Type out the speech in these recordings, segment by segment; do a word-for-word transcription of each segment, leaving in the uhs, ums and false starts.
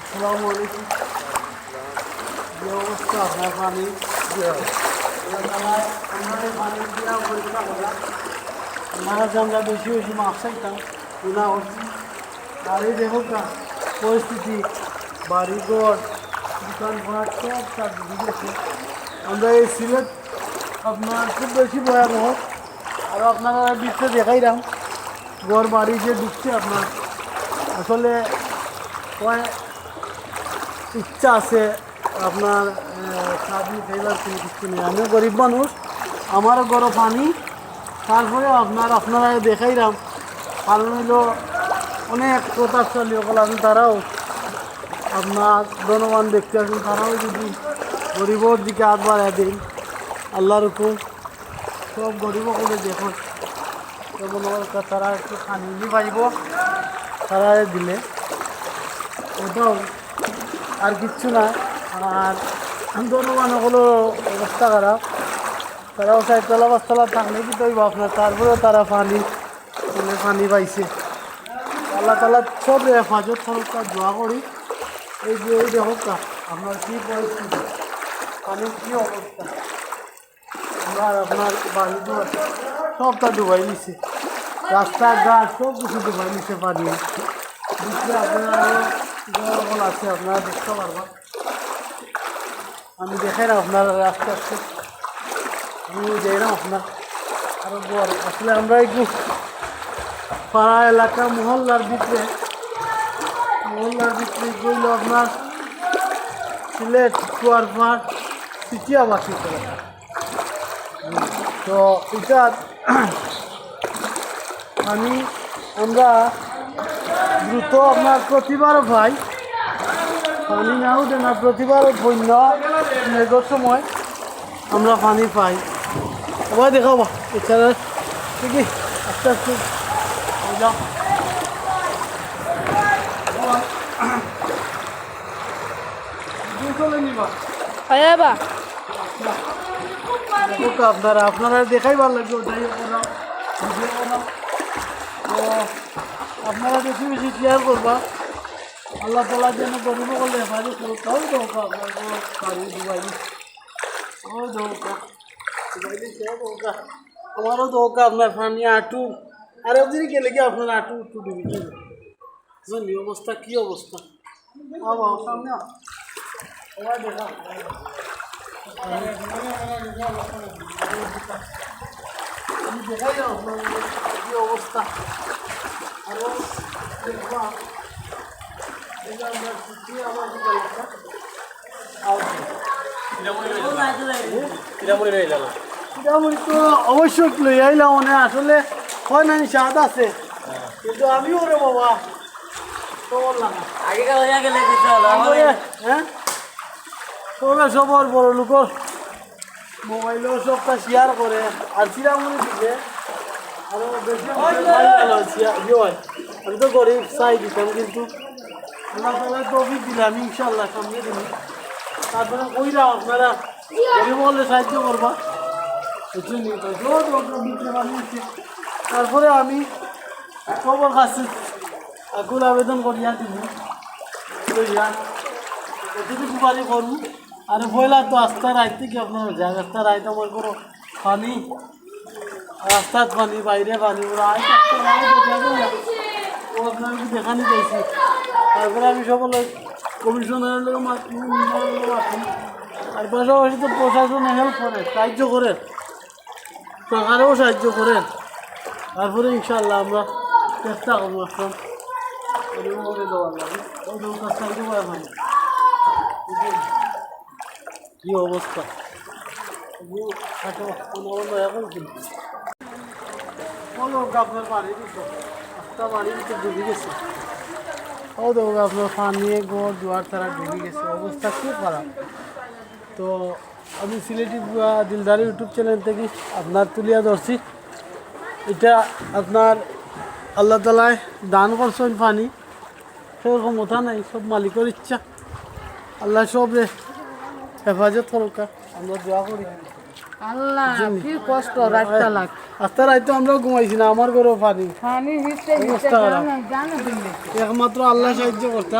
আসসালামু আলাইকুম। যে অবস্থা আপনার পানি, আল্লাহ তাআলা আপনার এই পানি দিয়া পরীক্ষা করা। আপনারা যে আমরা বেশি বেশি মাফ চাইতাম, গুনাহ করছি। আর এই দেখো না পরিস্থিতি, বাড়িঘর, দোকানপাট সব তার ডুবে গেছে। আমরা এই সিলেট আপনার খুব বেশি ভয়াবহ। আর আপনারা ভিতরে দেখাইলাম, ঘর বাড়ি যে ডুবছে আপনার, আসলে কয় ইচ্ছা আছে আপনার, আহ, স্বাদ মিটাইবার কোনো কিছু নেই। আমিও গরিব মানুষ, আমারও ঘরো পানি, তারপরে আপনার, আপনারা দেখাইলাম। কারণ হইল অনেক প্রতাপশালী সকল আছেন, তারাও আপনার ধনবান ব্যক্তি আছেন, তারাও যদি গরিবর দিকে হাত বাড়ায় দেন, আল্লাহর হুকুম। সব গরিব সকলে দেখো, যেমন অবস্থা, তারা একটু পানি নি পাইব, তারা দিলে ওটাও আর কিচ্ছু না। আর ধনবান সকলের অবস্থা খারাপ, তারাও চারতলা পাঁচতলা থাকলে কি তৈব আপনার, তারপরেও তারা পানি, মানে পানি পাইছে। আল্লাহ তাআলা সবরে হেফাজত করুক, দোয়া করি। এই যে এই দেখো আপনার কি পরিস্থিতি, পানির কি অবস্থা। আর আপনার বাড়ি ঘর সবটা ডুবাই নিছে, রাস্তাঘাট সব কিছু ডুবাই নিছে পানি। ভিতরে আপনার আরো জঙ্গল আছে, আপনারা দেখতে পারবা। আমি দেখাই না আপনার আস্তে আস্তে, আমি যাই না আপনার আরো ঘর। আসলে আমরা একটু পাড়া এলাকা মহল্লার ভিতরে, মহল্লার ভিতরে গইল আপনার সিলেট কুয়ারপাড় সিটিয়াবাসী এলাকা। তো এটা আমি, আমরা দ্রুত আপনার প্রতিবারও পাই, পানি না উঠে না, প্রতিবারও বন্যা মেঘর সময় আমরা পানি পাই। ওই দেখাও বা, এছাড়া ঠিকই আস্তে আস্তে হয়ে যাও। ভিডিও চলে নিবা। হয় বা? দেখো তো আপনারা, আপনারা দেখাই ভালো লাগবে, ওটাই করা, ভিডিও করা। তো আপনারা বেশি বেশি শেয়ার করবা। আল্লাহ তাআলা যেন গরিব করলে হেফাজত করুক। তাও দরকার আপনার বাড়ি ডুবাই, ও দরকার ডুবাই, সে দরকার। আমারও দরকার আপনার পানি আটু, আর একদিন গেলে কি আপনার আটু একটু ডুবি যাবে। বুঝলি অবস্থা, কি অবস্থা? বাবা, সামনে আ। ওরা দেখা। আমি দেখাই না আপনার কি অবস্থা। আরো দেখবা, এই যে আমরা কি আবার কি অবস্থা? কিরামুড়ি লই আইলাম। কিরামুড়ি তো অবশ্যই লই আইলাম, মানে আসলে হয় না, স্বাদ আছে। কিন্তু আমিও রে বাবা, তো বললাম না। আগে কাল হইয়া গেলে দিতে হলো, আমাদের হ্যাঁ? সবে সবর বড় লোকর মোবাইলও সবটা শেয়ার করে, আর চিরামুড়ি দিলে আরো বেশি ভালো হয়, শেয়ার ইয়ে হয়। আমি তো গরিব, চাই দিতাম, কিন্তু আল্লাহ তাআলা তৌফিক দিলে আমি ইনশাআল্লাহ সামনে দিন। তারপরে কইরা আপনারা গরিব হলে সাহায্য করবা, বুঝছেন নি? তো জোর দরকার দিতে পারি। তারপরে আমি সবর কাছে আকুল আবেদন করিয়া দিব, কইয়া এতটুকু পারি করবো। আর পয়লা তো আস্তা রাইত থেকে আপনারা যান, আস্তা রাইত আমার কোনো পানি, রাস্তাত পানি, বাইরে পানি, ওরা আয় থাকতে না আয় থাকতে না। ও আপনারা কি দেখানি চাইছি। তারপরে আমি সব হলো কমিশনারের লোক মাত-, মাত-, আর পাশাপাশি তো প্রশাসনে হেল্প করে, সাহায্য করে, সরকারেও সাহায্য করে। তারপরে ইনশাআল্লাহ আমরা চেষ্টা করবো আসলাম। ওই যে ওখানে দেওয়ার লাগে। ওই যে ওখানে সাহায্য করে পানি। কি অবস্থা? ও, এখন কিন্তু। ও লোক আপনার বাড়ির ভিতর, একটা বাড়ির ভিতর ডুবে গেছে। ও দেখো আপনার পানিয়ে ঘর দুয়ার তারা ডুবে গেছে, অবস্থা খুব খারাপ। তো আমি সিলেটি বুয়া দিলদার YouTube চ্যানেল থেকে আপনার তুলিয়া ধরছি। এটা আপনার আল্লাহ তাআলায় দান করছেন পানি, কেউ ক্ষমতা নাই, সব মালিকের ইচ্ছা। আল্লাহ সবরে হেফাজত করুক, আমরা দোয়া করি। আল্লাহ, কি কষ্ট, রাতটা লাগ। আস্তা রাইত তো আমরাও ঘুমাইছি না, আমার ঘরেও পানি। পানি হিসছে, হিসছে, অবস্থা খারাপ। জানো, জানো দিন দেখি। একমাত্র আল্লাহ সাহায্য করতা।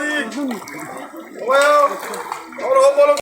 হাজির। ওবায়ও, ওর হকলর